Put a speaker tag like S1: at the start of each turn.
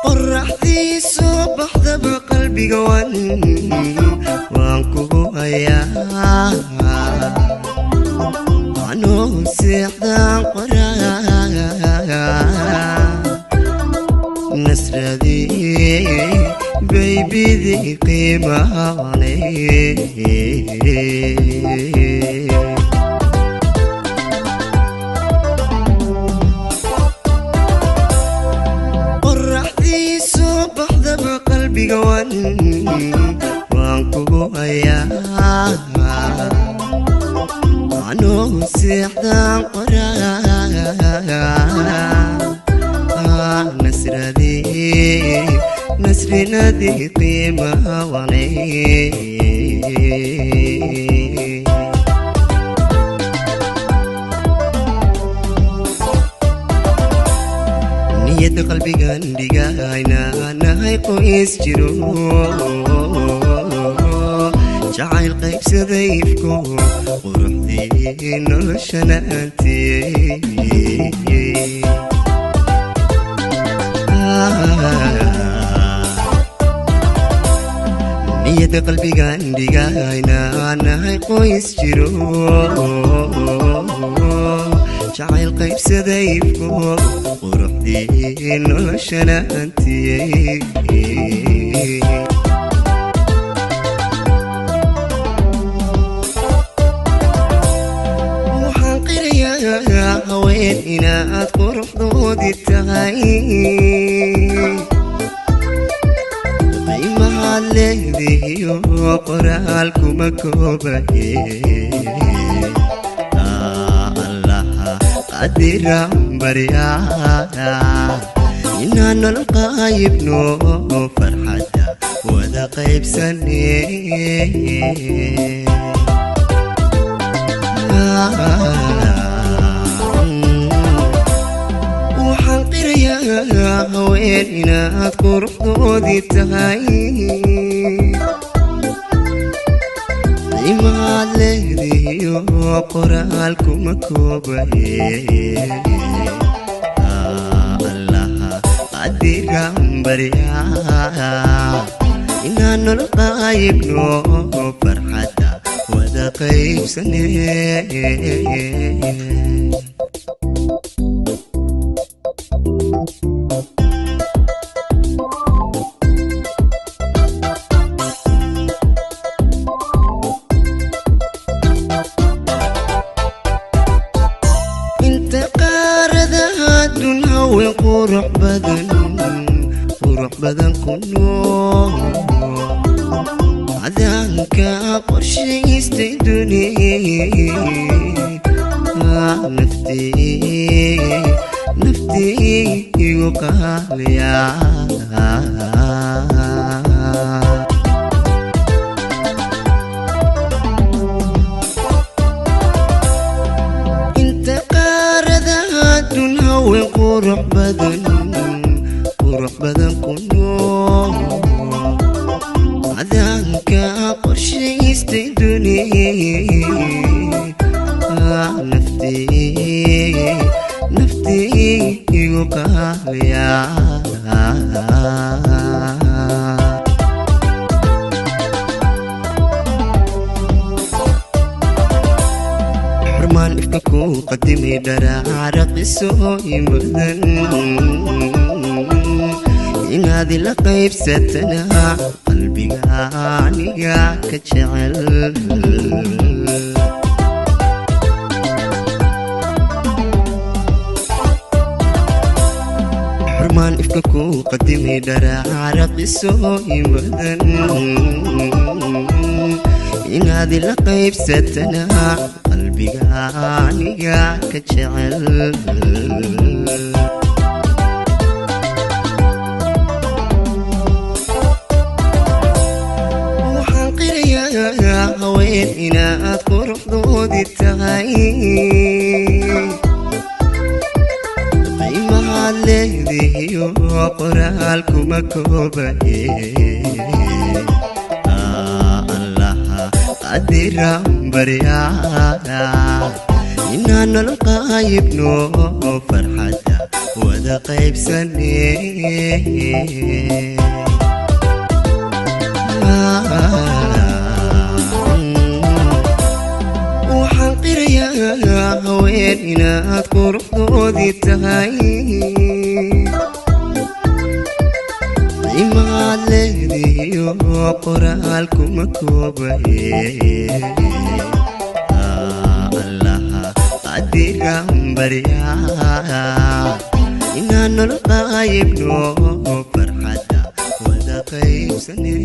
S1: Qoraxdii soo baxdaba qalbiga waan kugu hayaa, anuu seexdaan qoraa nasradii baybidii qiimahanay. Qoraxdii soo baxdaba qalbiga waan kugu hayaa, anuu seexdaan qoraa nasradii nasrinadii qiimaha wanay. Niyadda qalbigan dhigayna nahay qoys jiro, jacayl qaybsadayfko quruxdii noloshana antiyey. Niyadda qalbigan dhigayna nahay qoys jiro, jacayl qaybsadayfko quruxdii noloshana antiyey. Waxaan qirayaa haween inaad quruxdoodii tahay, qiimahaad leedihiyo qoraal kuma koobaye. Allaha qadira baryaa inaan nolol qaayibno, farxadda wada qaybsane. Waxaan qirayaa haween inaad quruxdoodii tahay, qiimahaad leedihiyo qoraal kuma koobaye. Allaha qadiran baryaa inaan nolol qaayibno, farxadda wada qaybsane. Inta qaaradaha dun haween qurux badan, qurux badan ku nool, cadaanka qorshaystay duni naftii naftii igu qaaliya. Inta qaaradaha dun haween qurux badan, qurux badan ku nool, cadaanka qorshaystay duni naftii naftii igu qaaliya. Xurmaan ifka ku qadimay dharaaraqisooyin badan, inaad ila qaybsatana qalbiga aniga ka jecel. Xurmaan ifka ku qadimay dharaaraqisooyin badan, inaad ila qaybsatana qalbiga aniga ka jecel. Waxaan qirayaa haween inaad quruxdoodii tahay, qiimahaad leedihiyo qoraal kuma koobaye. Qadiraan baryaa inaan nolol qaayibno, farxadda wada qaybsane. Waxaan qirayaa haween inaad quruxdoodii tahay, qiimaad leediyo qoraalkuma koobaye. Allaha qadiraan baryaa inaan nolol qaayibno, farxadda wada qaybsane.